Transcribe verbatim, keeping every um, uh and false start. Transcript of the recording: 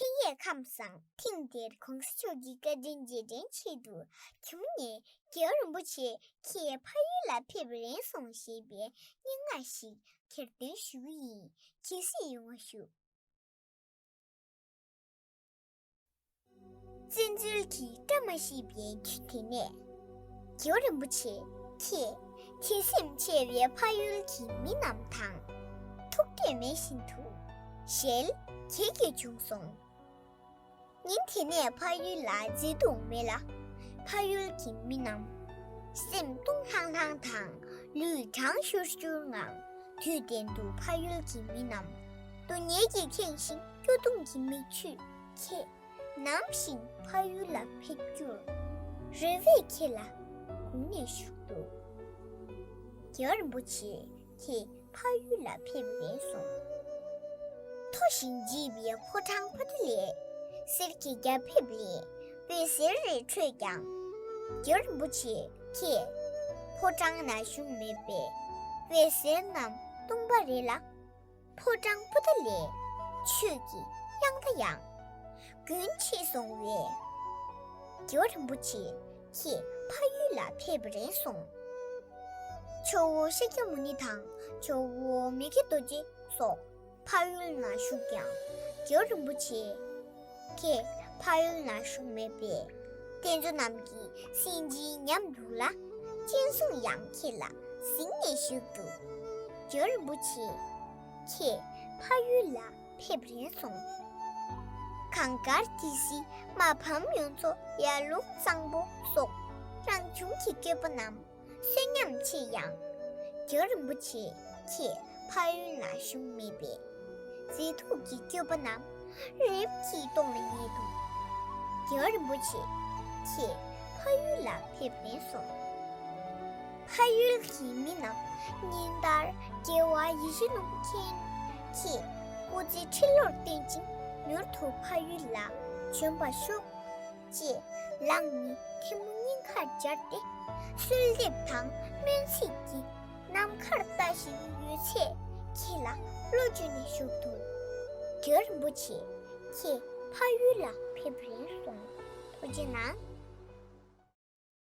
ལྷན་རྒྱས་ཁམས་བཟང་། ཐེངས་འདིར་གོང་ས་མཆོག་གི་བཀའ་དྲིན་རྗེས་དྲན་ཆེད་དུ། ཁྱུང་ནས་རྒྱལ་བ་རིན་པོ་ཆེ་ཁྱེད་ཕ་ཡུལ་ལ་ཕེབས་རན་སོང་ཞེས་པའི་སྙན་ངག་ཞིག་གྱེར་འདོན་ཞུ་གི་ཡིན། ཇི་སྲིད་ཡོང་བ་ཞུ། བཙན་འཛུལ་གྱི་བཀྲ་མ་ཤིས་པའི་དུས་དེ་ནས། རྒྱལ་བ་རིན་པོ་ཆེ་ཁྱེད་དད་སེམས་ཆེ་བའི་ཕ་ཡུལ་གྱི་མི་རྣམས་དང་ཐུག་འཕྲད་མེད་བཞིན་དུ་ཞལ་གྱེས་ཀྱིས་བྱུང་སོང་། ཉིན་དེ་ནས་ཕ་ཡུལ་ལ་མཛེས་སྡུག་མེད་ལ། ཕ་ཡུལ་གྱི་མི་རྣམས་སེམས་སྟོང་ལྷང་ལྷང་དང་ལུས་གྲང་ཤུར་ཤུར་ངང་། དུས་གཏན་དུ་ཕ་ཡུལ་གྱི་མི་རྣམས་སྡུག་བསྔལ་གྱིས་ཁེངས་ཤིང་སྐྱོ་གདུང་གི་མིག་ཆུས་ཁྱེད་ནམ་ཞིག་ཕ་ཡུལ་ལ་ཕེབས་རྒྱུར་རེ་བས་ཁྱེད་ལ་སྒུག་ནས་བཞུགས་འདུག། རྒྱལ་བ་རིན་པོ་ཆེ་ཁྱེད་ཕ་ཡུལ་ལ་ཕེབས་རན་སོང་། མཐོ་ཞིང་བརྗིད་པའི་ཕོ་བྲང་པོ་ཏཱ་ལའི་གསེར་གྱི་རྒྱ་ཕིབས་ལས་འོད་ཟེར་རེ་འཕྲོས་ཀྱང་། རྒྱལ་བ་རིན་པོ་ཆེ་ཁྱེད་ཕོ་བྲང་ན་བཞུགས་མེད་པས། འོད་ཟེར་རྣམས་སྟོང་པ་རེད་ལ། ཕོ་བྲང་པོ་ཏཱ་ལའི་ཆོས་ཀྱི་དབྱངས་རྟ་ཡང་རྒྱུན་ཆད་སོང་བས། རྒྱལ་བ་རིན་པོ་ཆེ་ཁྱེད་ཕ་ཡུལ་ལ་ཕེབས་རན་སོང་། ཇོ་བོ་ཤཱཀྱ་མུ་ནི་དང་ཇོ་བོ་མི་བསྐྱོད་རྡོ་རྗེ་སོགས་ཕ་ཡུལ་ན་བཞུགས་ཀྱང་། རྒྱལ་བ་རིན་པོ་ཆེ་ཁྱེད་ཕ་ཡུལ་ན་བཞུགས་མེད་པས། རྟེན་གཙོ་རྣམས་ཀྱིས་གསན་ཅིང་ཉམས་འདུག་ལ། སྤྱན་ཟུང་ཡང་ཁྱེད་ལ་གཟིགས་ནས་བཞུགས་འདུག། རྒྱལ་བ་རིན་པོ་ཆེ་ཁྱེད་ཕ་ཡུལ་ལ་ཕེབས་རན་སོང་། གངས་དཀར་ཏི་སེ་མ་ཕམ་གཡུ་མཚོ་ཡར་ཀླུང་གཙང་པོ་སོགས་རང་བྱུང་གི་བཀོད་པ་རྣམས་གསོན་ཉམས་ཆེ་ཡང་། རྒྱལ་བ་རིན་པོ་ཆེ་ཁྱེད་ཕ་ཡུལ་ན་བཞུགས་མེད་པས། མཛེས་སྡུག་གི་བཀོད་པ་རྣམས་རིམ་གྱིས་སྟོངས་ལ་ཉེ་འདུག། རྒྱལ་བ་རིན་པོ་ཆེ་ཁྱེད་ཕ་ཡུལ་ལ་ཕེབས་རན་སོང་། ཕ་ཡུལ་གྱི་མི་རྣམས་ཉིན་ལྟར་རྒྱལ་བ་ཡིད་བཞིན་ནོར་བུ་མཁྱེན་ཁྱེད་སྐུ་ཚེ་ཁྲི་ལོར་བརྟན་ཅིང་མྱུར་དུ་ཕ་ཡུལ་ལ་བྱོན་པར་ཤོག། ཅེས་ལག་གཉིས་ཐལ་མོ་སྙིང་ཁར་སྦྱར་ཏེ། གསོལ་འདེབས་དང་སྨོན་ཚིག་གི་ནམ་མཁར་ལྟ་བཞིན་ཡོད་ཚད་ཁྱེད་ལ་བློ་བཅོལ་ནས་བཞུགས་འདུག། རྒྱལ་བ་རིན་པོ་ཆེ་ཁྱེད་ཕ་ཡུལ་ལ་ཕེབས་རན་སོང་། ཐུགས་རྗེ་གནང་།